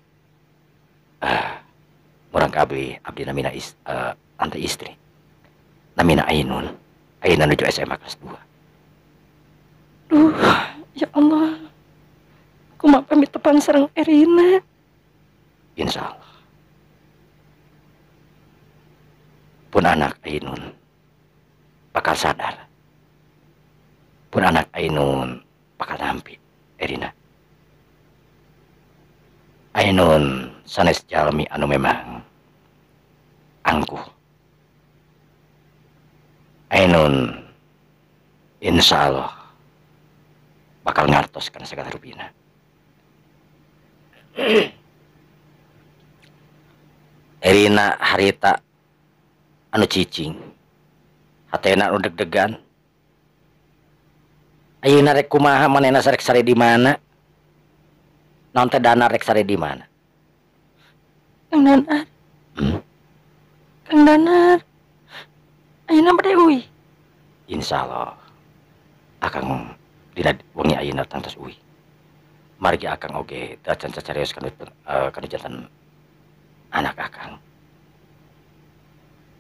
Murang kabli abdi namina ante istri. Namina Ainun. Ayeuna nuju SMA kelas 2. Duh, ya Allah. Kumaha pamit tepang sareng Erina. Insya Allah. Pun anak Ainun bakal sadar. Pun anak Ainun bakal nampi Erina. Ainun sanes jalmi anu memang angkuh. Ainun insya Allah bakal ngartos kana segala rupina. Erina harita anu cicing, hatena anu deg-degan. Ayeuna rek kumaha manehna rek sare di mana? Naon teh Danar rek sare di mana? Kang Danar. Kang Danar. Ayeuna bade uih. Insyaallah akang dina wengi ayeuna tangtos uih. Margi akang oge teu acan cacarios kanu jantan anak akang.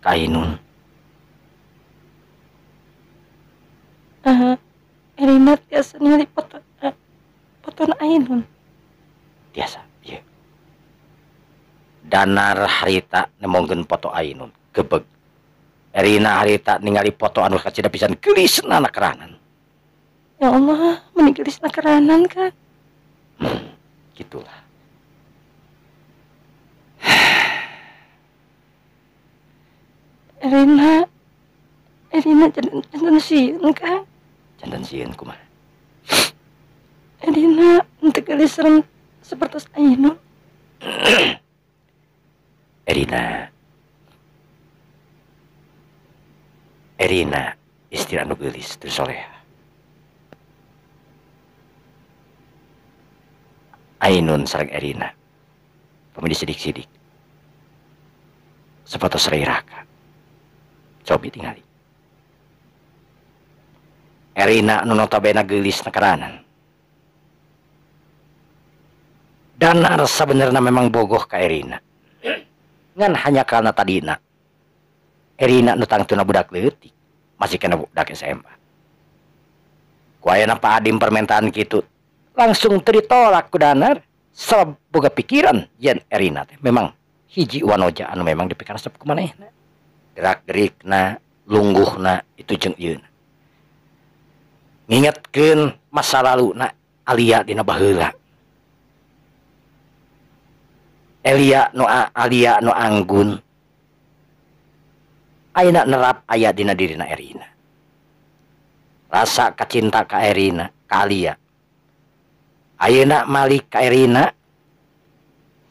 Ka Ainun. Erina tiasa ningali foto Ainun. Tiasa, iya. Danar harita nemongkeun foto Ainun, gebeg. Erina harita ningali foto anu kacida pisan geulisna nakeranan. Ya Allah, meni geulisna keranan kan. Gitulah. Erina jantan sieun kan. Jantan sieun kumaha? Erina henteu geulis sareng sapertos Ainun. Erina istri anu geulis teu soleha. Ainun sareng Erina pamili sidik-sidik sapertos Rai Raka. Cobi tingali. Erina anu notabene geulis nakeranan. Danar sabenerna memang bogoh ka Erina. Ngan hanya karena tadina Erina nu tangtuna budak leutik, masih kena budak SMA. Ku ayeuna Pak Adim permintaan kitu langsung teu ditolak ku Danar sabab boga pikiran yen Erina teh memang hiji wanoja anu memang dipikaresep ku manehna. Gerak-gerikna, lungguhna itu jeung ieuna. Ngingetkeun masa laluna Alia dina baheula. Elia nu Alia nu anggun. Ayeuna nerap aya dina dirina Erina. Rasa kacinta ka Erina, ka Alia. Ayeuna malik ka Erina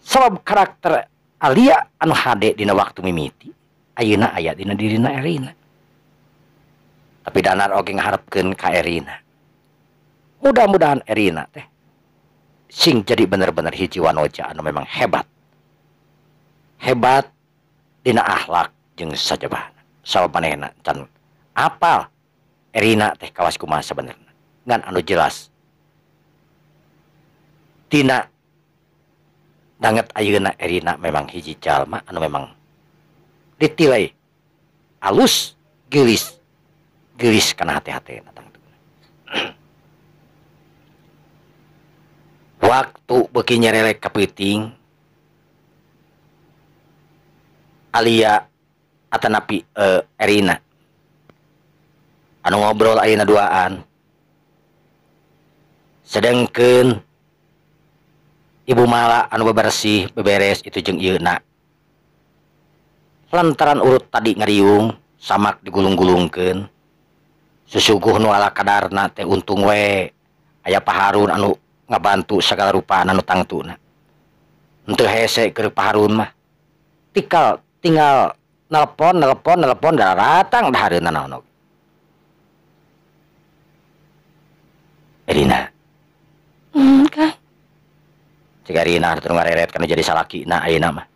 sabab karakter Alia anu hade dina waktu mimiti. Ayeuna aya dina dirina Erina. Tapi Danar oge ngaharepkeun ka Erina. Mudah-mudahan Erina teh sing jadi bener-bener hiji wanoja anu memang hebat. Hebat dina akhlak jeung sajabana. Sabab manehna can apal Erina teh kawas kumaha sabenerna. Ngan anu jelas tina danget ayeuna Erina memang hiji jalma anu memang ditilai alus geulis geulis kana hati-hatena tangtuna. Waktu beuki nyerelek ka peuting Alia atanapi Erina anu ngobrol ayeuna duaan, sedengkeun Ibu Mala anu bebersih beberes itu jeung ieuna. Lantaran urut tadi ngariung samak digulung-gulungkeun susuguh nu ala kadarna teh untung we aya Pak Harun anu ngabantu sagala rupana anu tangtuna. Henteu hese keur Pak Harun mah tikal tinggal nelpon daratang dahareuna naon oge. Erina. Kang. Cik Erina teu ngareret kana jadi salakina ayeuna mah.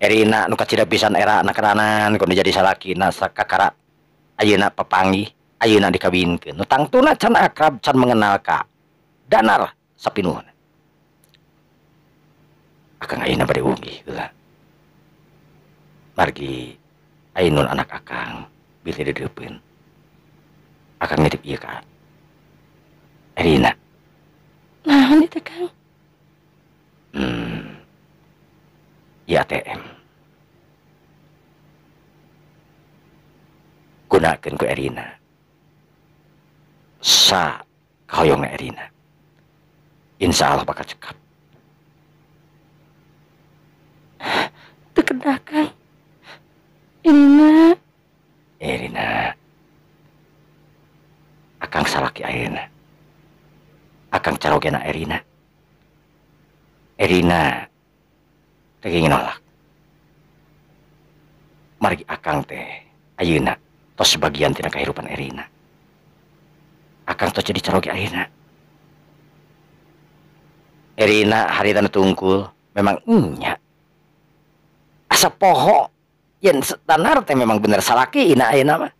Erina nu kacida pisan era nakeranan kudu jadi salakina sakakara ayeuna papanggih ayeuna dikawinkeun. Nu tangtuna can akrab can mengenal ka Danar sapinuhna. Akang ayeuna bade ugi heula. Margi Ainun anak akang. Bilih dideupeun. Akang nitip ieu ka Erina. Naon itu Kang? Ieu ATM. Gunakeun ku Erina. Sa kahoyongna Erina. Insya Allah bakal cekap. Teu kedah Kang. Erina. Erina. Akang salaki ayeuna. Akang carogena Erina. Erina teu nolak. Margi akang teh ayeuna tos sebagian tina kahirupan Erina. Akang tos jadi caroge ayeuna. Erina harita nu tungkul memang nya. Asa poho yen Danar teh memang bener salaki ina ayeuna mah.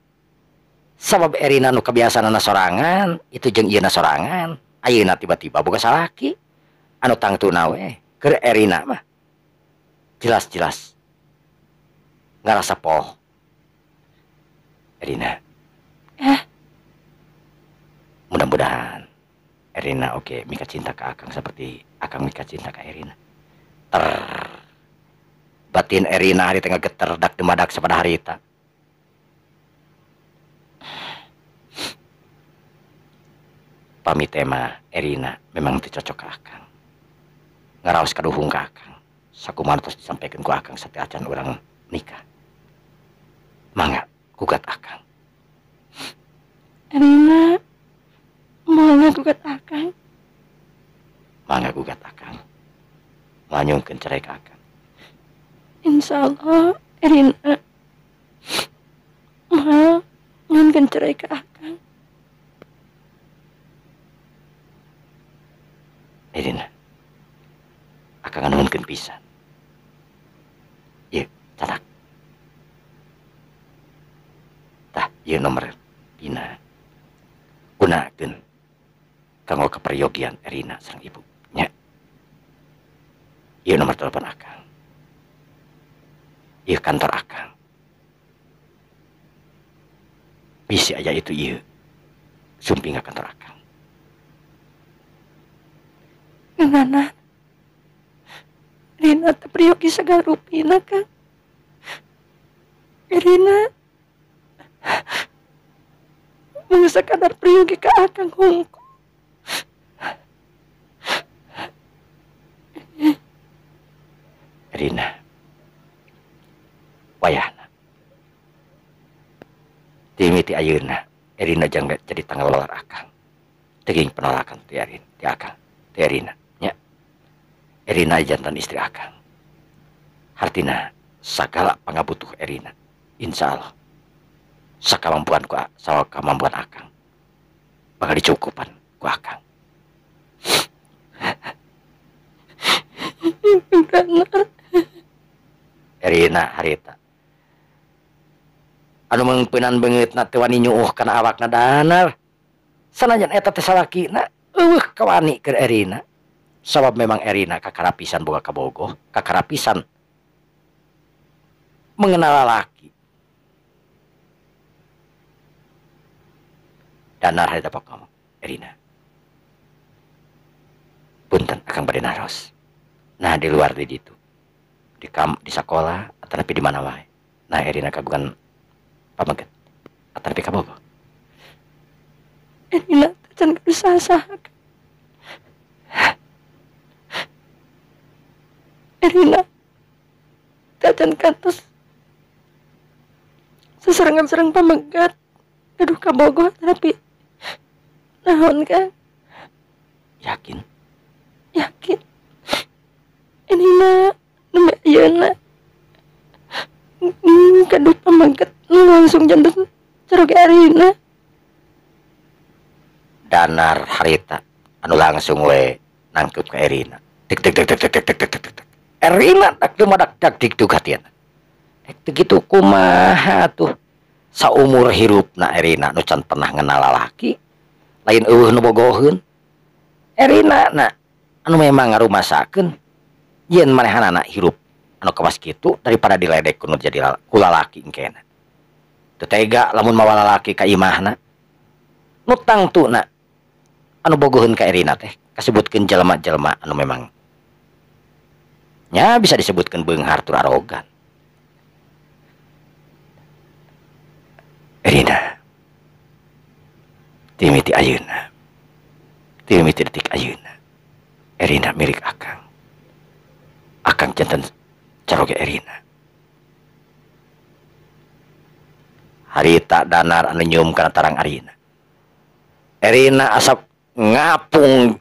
Sabab Erina nu kebiasaanna sorangan, itu jeung ieuna sorangan, ayeuna tiba-tiba boga salaki anu tangtuna we keur Erina mah. Jelas-jelas ngarasa poho. Erina. Mudah-mudahan Erina oke mika cinta ke akang seperti akang mika cinta ke Erina. Ter batin Erina hari tengah geter dak demadak sepada harita. Pamit tema Erina memang teu cocok ke akang. Ngaraos kaduhung ke akang. Sakumaha tos disampaikan ku akang sateuacan urang nikah. Mangga gugat akang. Erina mangga gugat akang. Mangga gugat akang. Manyungkeun cerai ka akang. Insya Allah Erina moal nyungkeun cerai ka akang. Erina, akang nganuhunkeun pisan. Ieu, catak. Tah, ieu nomor Dina. Gunakeun kanggo keperyogian Erina sareng ibu nya. Ieu nomor telepon akang. Ieu kantor akang. Bisi aya itu ieu. Sumping ka kantor akang. Nana, Erina teu peryogi sagala rupina Kang. Erina mung sakadar peryogi ka akang hungkul. Erina, wayahna timiti ayeuna Erina jang jadi tanggal akang. Teging penolakan ti Erina, ti akang, ti Erina nya. Erina jantan istri akang. Hartina sagala pangabutuh Erina, insya Allah sakamampuan ku sakamampuan akang bakal dicukupan ku akang. Erina harita anu meungpeunan beungeutna teu wani nyuuh kana awakna Danar. Sanajan eta teh salakina eueuh kawani keur Erina. Sabab memang Erina kakarapisan boga kabogoh, kakarapisan mengenal lalaki. Danar harita pok ngomong, Erina. Punten akang bade naros. Nah di luar di ditu. Di sekolah atanapi di mana wae. Nah Erina kagungan pameget atanapi kabogoh. Erina can kudu saha-saha. Erina can kantos seserengan-sereng pamegat gaduh kabogoh tapi naon Kang? Yakin? Yakin. Erina nembe ayeuna gaduh pamegat langsung janten caroge Erina. Danar harita anu langsung we nangkep ke Erina. Tik tik tik tik tik tik tik tik tik. Erina tak dumadak dak dik duk hatiana. Teu kitu kumaha tuh saumur hirupna Erina nu can pernah ngenal lalaki, lain eueuh nu bogoheun. Erina na anu memang ngarumasakeun yen manehanana hirup anu kawas kitu daripada diledek ku nu jadi ku lalaki engkena. Teu tega lamun mawa lalaki ka imahna. Nu tangtuna anu bogoheun ka Erina teh kasebutkeun jelema-jelema anu memang nya bisa disebutkeun beunghar tur arogan. Erina timiti ayeuna, timiti detik ayeuna, Erina milik akang. Akang janten caroge Erina. Harita Danar anu nyium kana tarang Erina. Erina asap ngapung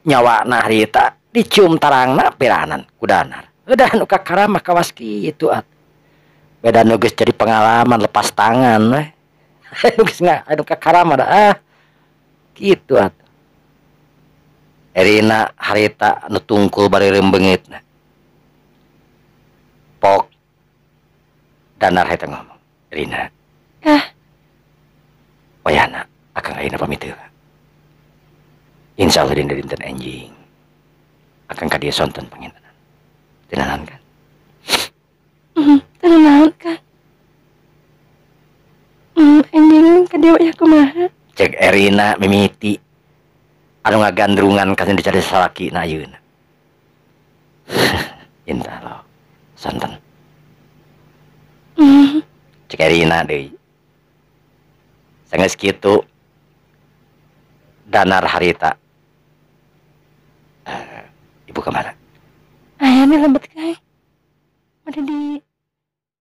nyawana harita dicium tarangna piranan ku Danar. Udah nu kakara mah kawas kitu atuh. Beda nu geus jadi pengalaman lepas tangan weh. Nu geus anu kakara mah ah kitu atuh. Erina harita nu tungkul bari reumbeungitna. Pok Danar harita ngomong, Erina. Ah. Wayana akang ayeuna pamit heula. Insyaallah dina dinten enjing akang ka dieu sonten pangintenan. Teu naon kan? Teu naon kan? Enjing ka dieu aya kumaha? Cek Erina mimiti anu ngagandrungan ka dicari salakina ayeuna. Insyaallah sonten. Cek Erina deui. Sanggeus kitu Danar harita. Ibu kemana? Ayah nih lembet kae. Ada di